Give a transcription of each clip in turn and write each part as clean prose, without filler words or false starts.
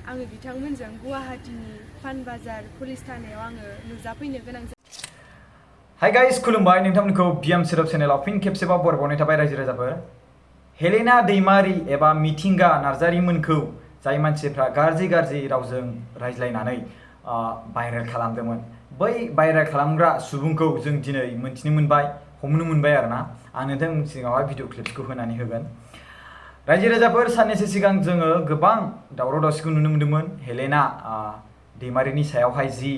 आङो बिथांमोनजों गुवाहाटीनि फानबाजार पुलिस थानायाव आङो नुजाफैनो गोनां जादों। हाय गाइस, खुलुमबाय नोंथांमोनखौ बिएम सोदोब चेनेलाव फिन खेबसेबाव बरायबावनाय थाबाय रायजो राजाफोर। हेलेना दैमारि एबा मिथिंगा नार्जारिमोनखौ जाय मानसिफ्रा गाज्रि रावजों रायज्लायनानै भाइरेल खालामदोंमोन, बै भाइरेल खालामग्रा सुबुंखौ जों दिनै मोनथिनो मोनबाय, हमनो मोनबाय आरोना। आं नोंथांमोननि सिगाङावहाय भिडिअ क्लिप्सखौ होनानै होगोन। रायजो राजाफोर, साननैसो सिगां जोङो गोबां दावराव दावसिखौ नुनो मोन्दोंमोन हेलेना दैमारिनि सायावहाय जि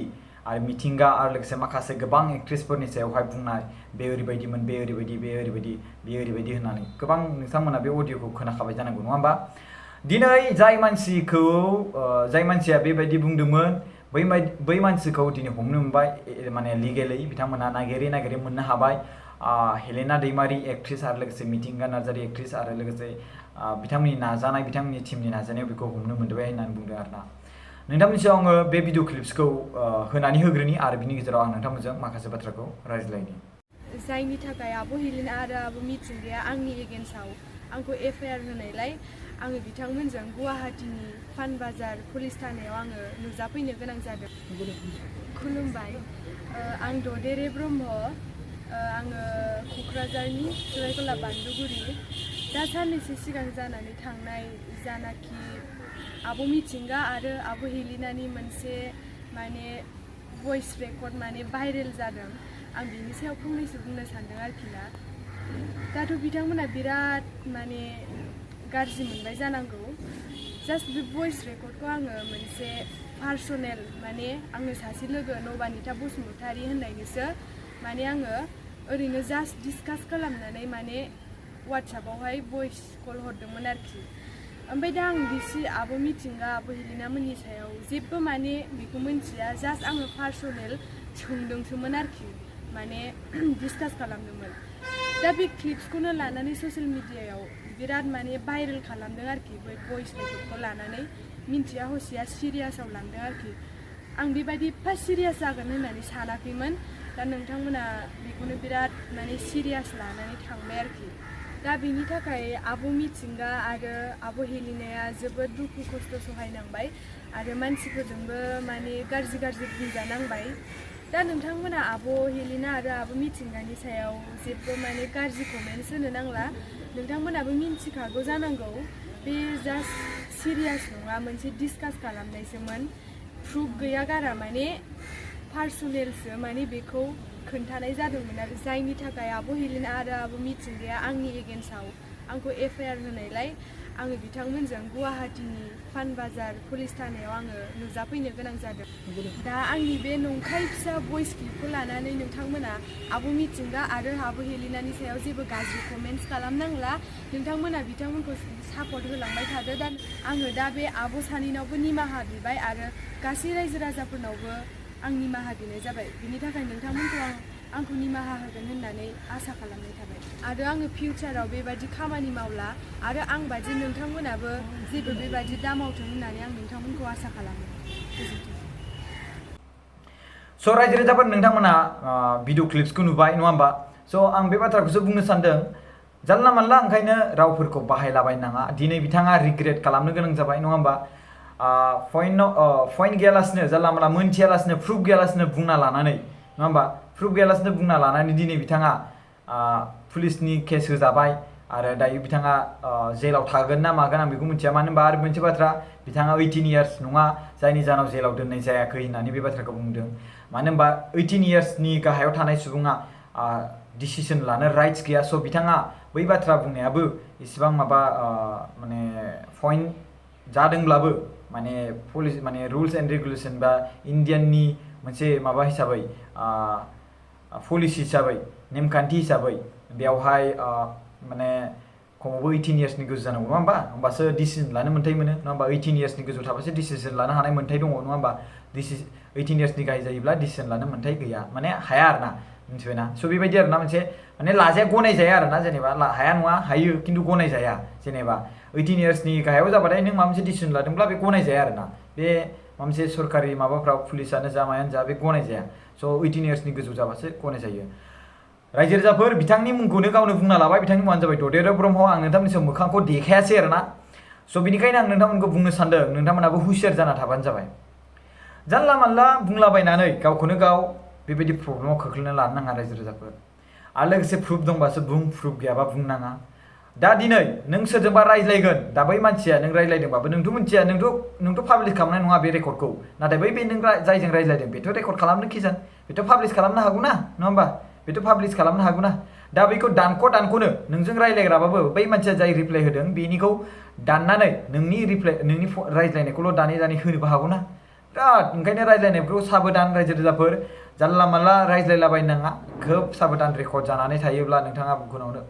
आरो मिथिंगा आरो लोगोसे माखासे गोबां एक्ट्रेसफोरनि सायावहाय बुंनाय, बे ओरैबायदिमोन, बे ओरैबायदि, बे ओरैबायदि, बे ओरैबायदि होननानै गोबां नोंथांमोना बे अडिअखौ खोनाखाबाय जानांगौ, नङा होमबा? दिनै जाय मानसिया बेबायदि बुंदोंमोन, बै मानसिखौ दिनै हमनो मोनबाय, माने लिगेलै बिथांमोना नागिरै मोननो हाबाय। हेलेना दैमारि एक्ट्रेस आरो लोगोसे मिथिंगा नार्जारि एक्ट्रेस आरो लोगोसे बिथांमोननि टिमनि नाजानायाव बेखौ हमनो मोनबाय होननानै बुंदों आरोना। नोंथांमोननि सायाव आङो बे भिडिअ क्लिप्सखौ होनानै होग्रोनि आरो बिनि गेजेराव आं नोंथांमोनजों माखासे बाथ्राखौ रायज्लायनि। जायनि थाखाय आब' हेलेना आरो आब' मिथिंगाया आंनि एगेन्स्टआव आंखौ एफआइआर होनायलाय आङो बिथांमोनजों गुवाहाटीनि फानबाजार पुलिस थानायाव आङो नुजाफैनो गोनां जादों। खुलुमबाय, आं ददेरे ब्रह्म, आङो क'क्राझारनि सरायकला बान्दुगुरि। दा साननैसो सिगां जानानै थांनाय जानाखि आब' मिथिंगा आरो आब' हेलेनानि मोनसे माने भइस रेकर्ड माने भाइरेल जादों, आं बिनि सायाव फंनैसो बुंनो सानदों आरोखि ना। दाथ' बिथांमोना बिराद माने गाज्रि मोनबाय जानांगौ। जास्ट बे भइस रेकर्डखौ आङो मोनसे पार्सनेल, माने आंनो सासे लोगो नबानिता बसुमतारी होननायनिसो माने आङो ओरैनो जास्ट डिसकास खालामनानै माने वाट्सएपआवहाय भइस कल हरदोंमोन आरोखि। ओमफ्राय दा आं बिसि आब' मिथिंगा आब' हेलेना मोननि सायाव जेबो माने बेखौ मिन्थिया, जास्ट आङो पार्सनेल सोंदोंसोमोन आरोखि, माने डिसकास खालामदोंमोन। दा बे क्लिप्सखौनो लानानै ससियेल मिडियायाव बिराद माने भाइरेल खालामदों आरोखि, बै भइस रेकर्डखौ लानानै मिन्थिया हसिया सिरियासआव लांदों आरोखि। आं बेबायदि एफा सिरियास जागोन होननानै सानाखैमोन। दा नोंथांमोना बेखौनो बिराद माने सिरियास लानानै थांबाय आरोखि। दा बेनि थाखाय आब' मिथिंगा आरो आब' हेलेनाया जोबोद दुखु खस्थ' सहायनांबाय आरो मानसिफोरजोंबो माने गाज्रि बुंजानांबाय। दा नोंथांमोना आब' हेलेना आरो आब' मिथिंगानि सायाव जेबो माने गाज्रि कमेन्ट्स होनो नांला। नोंथांमोनाबो मिन्थिखागौ जानांगौ, बे जास्ट सिरियास नङा, मोनसे डिसकास खालामनायसोमोन। प्रुफ गैया गारा माने पार्सनेलसो, माने बेखौ खोन्थानाय जादोंमोन आरो जायनि थाखाय आब' हेलेना आरो आब' मिथिंगाया आंनि एगेन्स्टआव आंखौ एफआइआर होनायलाय आङो बिथांमोनजों गुवाहाटीनि फानबाजार पुलिस थानायाव आङो नुजाफैनो गोनां जादों। दा आंनि बे नंखाय फिसा भइस क्लिपखौ लानानै नोंथांमोना आब' मिथिंगा आरो आब' हेलेनानि सायाव जेबो गाज्रि कमेन्ट्स खालामनांला। नोंथांमोना बिथांमोनखौ सापर्ट होलांबाय थादो। दा आङो बे आब' सानैनावबो निमाहा बिबाय आरो गासै रायजो राजाफोरनावबो आं निमाहा बिनाय जाबाय। बिनि थाखाय नोंथांमोनखौ आंखौ निमाहा होगोन होननानै आसा खालामनाय थाबाय। आरो आङो फिउचाराव बेबायदि खामानि मावला आरो आं बायदि नोंथांमोनाबो जेबो बेबायदि दामावथों होननानै आं नोंथांमोनखौ आसा खालामो। स' रायजो राजाफोर, नोंथांमोना भिडिअ क्लिप्सखौ नुबाय, नङा होमबा? स' आं बे बाथ्राखौसो बुंनो सानदों, जानला मानला ओंखायनो रावफोरखौ बाहायलाबायनो नाङा। दिनै बिथाङा रिग्रेट खालामनो गोनां जाबाय, नङा होमबा? पइन्ट गैयालासिनो, जानला मानला मोनथियालासिनो, प्रुफ गैयालासिनो बुंना लानानै, नङा होमबा? प्रुफ गैयालासिनो बुंना लानानै दिनै बिथाङा पुलिसनि केस होजाबाय आरो दायो बिथाङा जेलाव थागोन ना मागोन आं बेखौ मिथिया। मानो होनबा आरो मोनसे बाथ्रा, बिथाङा 18 इयार्स नङा, जायनि जाहोनाव जेलाव दोननाय जायाखै होननानै बे बाथ्राखौ बुंदों। मानो होनबा 18 इयार्सनि गाहायाव थानाय सुबुङा डिसिसन लानो राइट्स गैया। स' बिथाङा बै बाथ्रा बुंनायाबो इसिबां माबा माने पइन्ट जादोंब्लाबो माने रुल्स एन्ड रेगुलेसन बा इन्डियाननि मोनसे माबा हिसाबै पलिसि हिसाबै, नेमखान्थि हिसाबै बेयावहाय माने खमावबो 18 इयार्सनि गोजौ जानांगौ, नङा होमबा? होमबासो डिसिसन लानो मोन्थाय मोनो, नङा होमबा? 18 इयार्सनि गोजौ थाबासो डिसिसन लानो हानाय मोन्थाय दङ, नङा होमबा? 18 इयार्सनि गाहाय जायोब्ला डिसिसन लानो मोन्थाय गैया, माने हाया आरो ना, मिथिबायना? स' बेबायदि आरो ना, मोनसे माने लाजाया, गनायजाया आरो ना, जेनेबा हाया नङा, हायो खिन्थु गनायजाया। जेनेबा 18 इयार्सनि गाहायाव जाबाथाय नों माबा मोनसे डिसिसन लादोंब्ला बे गनायजाया आरो ना। बे माबा मोनसे सरकारि माबाफ्राव पुलिसानो जा मायानो जा बे गनायजाया। स' 18 इयार्सनि गोजौ जाबासो गनायजायो। रायजो राजाफोर, बिथांनि मुंखौनो गावनो बुंना लाबाय, बिथांनि मुङानो जाबाय ददेरे ब्रह्म। आं नोंथांमोननि सायाव मोखांखौ देखायासै आरो ना। स' बिनिखायनो आं नोंथांमोनखौ बुंनो सानदों नोंथांमोनाबो हुसियार जाना थाबानो जाबाय जानला मानला बुंलाबायनानै गावखौनो गाव बेबायदि प्रब्लेमाव खोख्लैना लानो नाङा रायजो राजाफोर आरो लोगोसे प्रुफ दंबासो बुं प्रुफ गैयाबा बुंनाङा दा दिनै नों सोरजोंबा रायज्लायगोन दा बै मानसिया नों रायज्लायदोंबाबो नोंथ' मिथिया नोंथ' पाब्लिश खालामनाय नङा बे रेकर्डखौ नाथाय बे नों जायजों रायज्लायदों बेथ' रेकर्ड खालामनो खिजान बेथ' पाब्लिश खालामनो हागौ ना नङा होमबा बेथ' पाब्लिश खालामनो हागौ ना दा बेखौ दानख'नो नोंजों रायज्लायग्राबाबो बै मानसिया जाय रिप्लाय होदों बेनिखौ दाननानै नोंनि रायज्लायनायखौल' दानै होनोबो हागौ ना बिराद ओंखायनो रायज्लायनायफोरखौ साबधान रायजो राजाफोर जानला मानला रायज्लायलाबायनो नाङा खोब साबधान रेकर्ड जानानै थायोब्ला नोंथाङा गुबुनावनो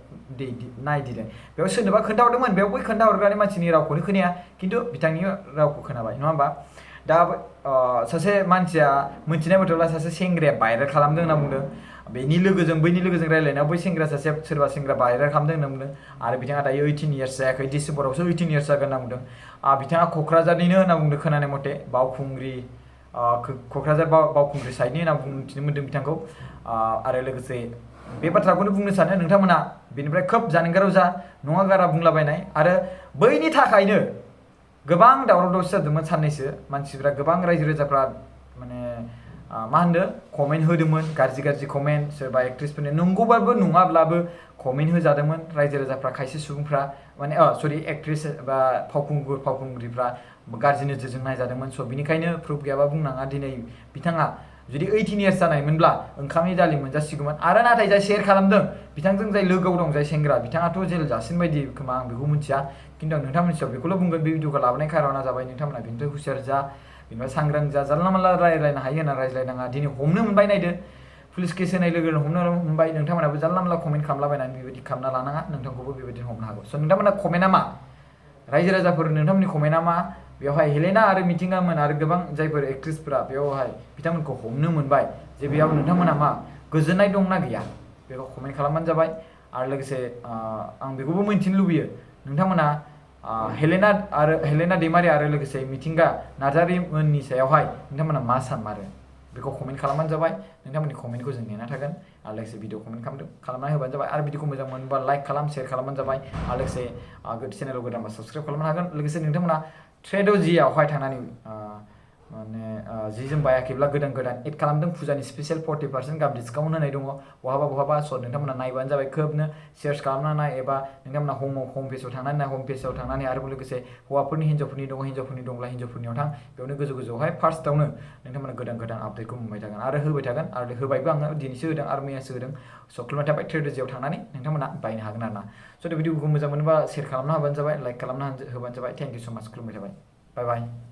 नायदिले बेयाव सोरनोबा खोन्थाहरदोंमोन बेयाव बै खोन्थाहरग्रानि मानसिनि रावखौनो खोनाया खिन्थु बिथांनि रावखौ खोनाबाय नङा होमबा दा सासे मानसिया मोनथिनाय मथेब्ला सासे सेंग्राया भाइरेल खालामदों होनना बुंदों बेनि लोगोजों बैनि लोगोजों रायज्लायनायाव बै सेंग्रा सासे सोरबा सेंग्रा भाइरेल खालामदों होनना बुंदों आरो बिथाङा दायो 18 इयार्स जायाखै डिसेम्बरावसो 18 इयार्स जागोन होनना बुंदों बिथाङा क'क्राझारनिनो होनना बुंदों खोनानाय मथे बावखुंग्रि क'क्राझार बावखुंग्रि साइडनि होनना मिथिनो मोन्दों बिथांखौ आरो लोगोसे बे बाथ्राखौनो बुंनो सानो नोंथांमोना बेनिफ्राय खोब जानगाराव जा नङा गारा बुंलाबायनाय आरो बैनि थाखायनो गोबां दावराव दावसि जादोंमोन साननैसो मानसिफ्रा गोबां रायजो राजाफ्रा माने मा होनदों कमेन्ट होदोंमोन गाज्रि कमेन्ट सोरबा एक्ट्रेसफोरनि नंगौबाबो नङाब्लाबो कमेन्ट होजादोंमोन रायजो राजाफ्रा खायसे सुबुंफ्रा माने सरि एक्ट्रेस बा फावखुंग्रिफ्रा गाज्रि नोजोरजों नायजादोंमोन स' बिनिखायनो प्रुफ गैयाबा बुंनाङा दिनै बिथाङा जुदि 18 इयार्स जानायमोनब्ला ओंखामनि दालि मोनजासिगौमोन आरो नाथाय जाय शेयार खालामदों बिथांजों जाय लोगोआव दं जाय सेंग्रा बिथाङाथ' जेल जासिन बायदि खोमा आं बेखौ मिथिया खिन्थु आं नोंथांमोननि सायाव बेखौल' बुंगोन बे भिडिअखौ लाबोनाय खारना जाबाय नोंथांमोना बेनिफ्राय हुसियार जा बेनिफ्राय सांग्रां जा जानला मानला रायज्लायनो हायो होनना रायज्लायनाङा दिनै हमनो मोनबाय नायदो पुलिस केस होनाय लोगो लोगो हमनो मोनबाय नोंथांमोनाबो जानला मानला कमेन्ट खालामलाबायनानै बेबायदि खालामना लानाङा नोंथांखौबो बेबायदिनो हमनो हागौ स' नोंथांमोना कमेन्टआ मा रायजो राजाफोर नोंथांमोननि कमेन्टआ मा बेवहाय हेलेना आरो मिथिंगामोन आरो गोबां जायफोर एक्ट्रेसफोरा बेवहाय बिथांमोनखौ हमनो मोनबाय जे बेयाव नोंथांमोना मा गोजोननाय दंना गैया बेखौ कमेन्ट खालामबानो जाबाय आरो लोगोसे आं बेखौबो मिन्थिनो लुबैयो नोंथांमोना हेलेना दैमारि आरो लोगोसे मिथिंगा नार्जारिमोननि सायावहाय नोंथांमोना मा सानमारो बेखौ कमेन्ट खालामबानो जाबाय नोंथांमोननि कमेन्टखौ जों नेना थागोन आरो लोगोसे भिडिअ कमेन्ट खालामना होबानो जाबाय आरो भिडिअखौ मोजां मोनोबा लाइक खालाम शेयार खालामबानो जाबाय आरो लोगोसे चेनेलाव गोदानबा साबस्क्राइब खालामनो हागोन लोगोसे नोंथांमोना ट्रेड'जियावहाय थांनानै माने जि जोम बायाखैब्ला गोदान एड खालामदों फुजानि स्पेसियेल 40% गाहाम डिसकाउन्ट होनाय दङ बहाबा स' नोंथांमोना नायबानो जाबाय खोबनो सेयार्स खालामना नाय एबा नोंथांमोना हम पेजाव थांनानै हम पेजाव थांनानै आरोबाव लोगोसे हौवाफोरनि हिन्जावफोरनि दंब्ला हिन्जावफोरनियाव थां बेयावनो गोजौआवहाय फार्स्टआवनो नोंथांमोना गोदान आपडेटखौ मोनबाय थागोन आरो होबाय थागोन आरो होबायबो आङो दिनैसो होदों आरो मैयासो होदों स' खुलुमनाय थाबाय ट्रेड'जियाव थांनानै नोंथांमोना बायनो हागोन आरोना स' भिडिअखौ मोजां मोनोबा शेयार खालामना होबानो जाबाय लाइक खालामना होबानो जाबाय थेंक इउ स' माच खुलुमबाय थाबाय बाय बाय